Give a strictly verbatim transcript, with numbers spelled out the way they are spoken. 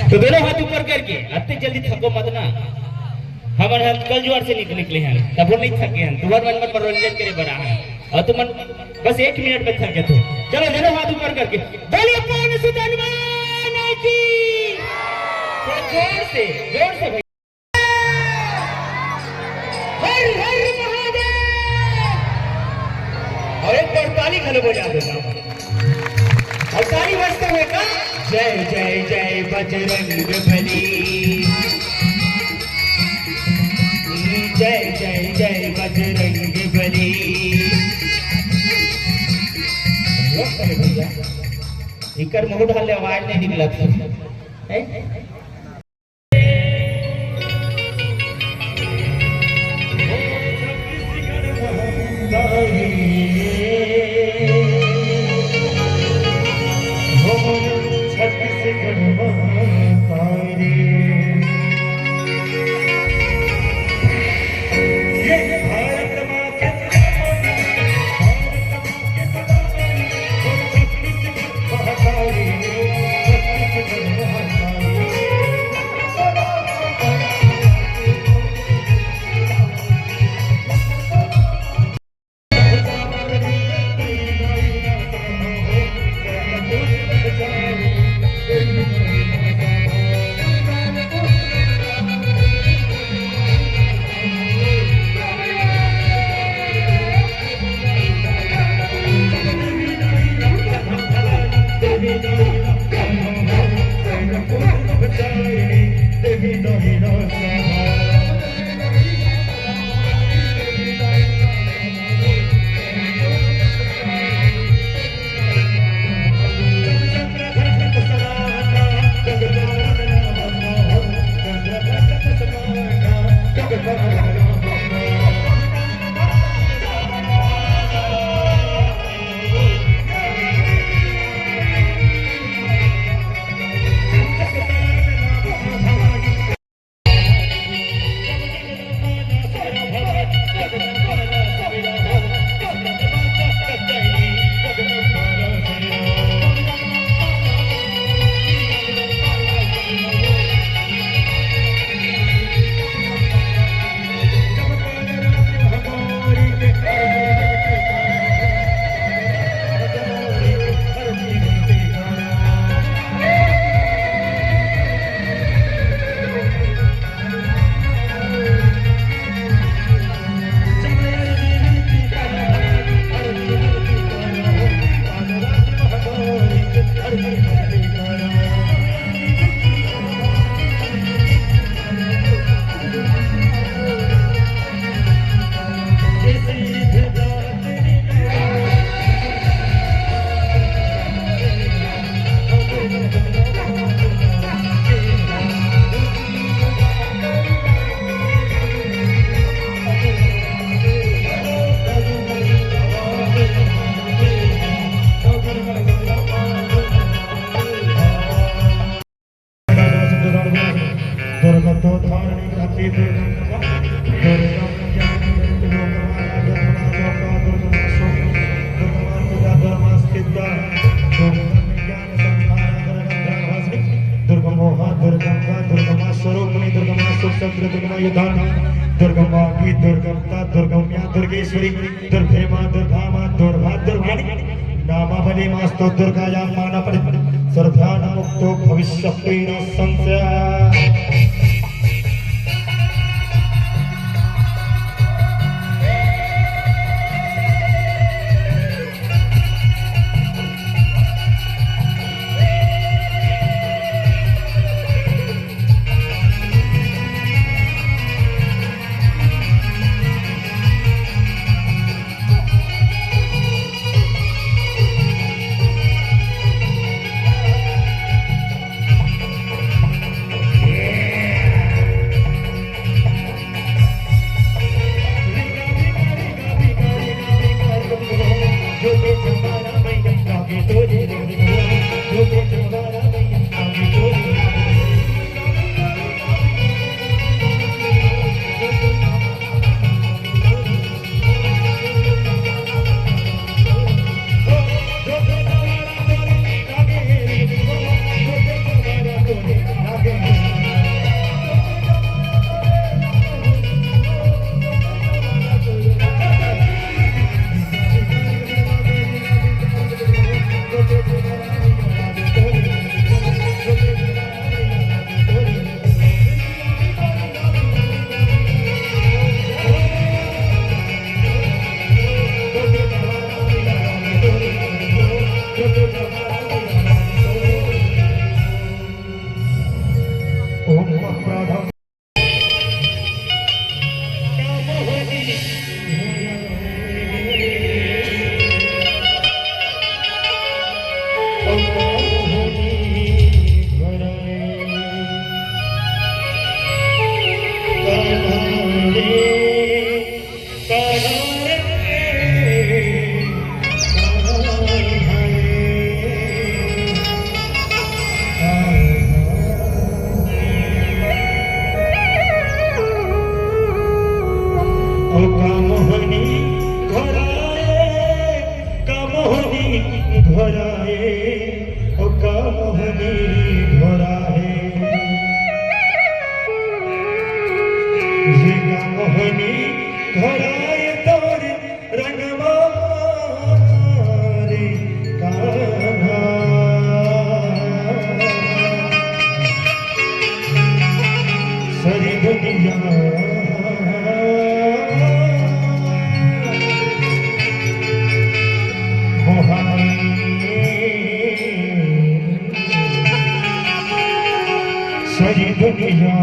तो दोनों हाथ ऊपर करके, अत्ते जल्दी थको मत ना। हमन ह कल जुआर से निक-, निकले हन, तभो नहीं थके हन। तुमन मन मनोरंजन करे बर आए हन। अउ तुमन बस एक मिनट में थक जाथो। चलो, दोनों हाथ ऊपर करके बोलिए पवन सुत हनुमान की। तो जोर से, जोर से भाई। हर हर महादेव। अउ एक बार ताली घलो बजा दो। अउ ताली बजते हुए का, जय जय जय बजरंग बली, जय जय जय बजरंग बली। अरे भैया, इकर मुंह डाले आवाज नहीं निकलत हे। दुर्गम मोहा, दुर्गम का, दुर्गमा स्वरूपनी, दुर्गमा सुख चंद्र, दुर्गमा युधान, दुर्गमा की दुर्गमता, दुर्गम्या दुर्गेश्वरी, दुर्भेमा दुर्भामा दुर्भा दुर्भाणी, नामावली मास्तु दुर्गाया मानापरि, सर्वध्यान मुक्तो भविष्यति न संशय। घोरा हे, ये का मोहनी घोरा ये तोर रंगमा रे कान्हा। सरी दुनिया मोहाई, सरी दुनिया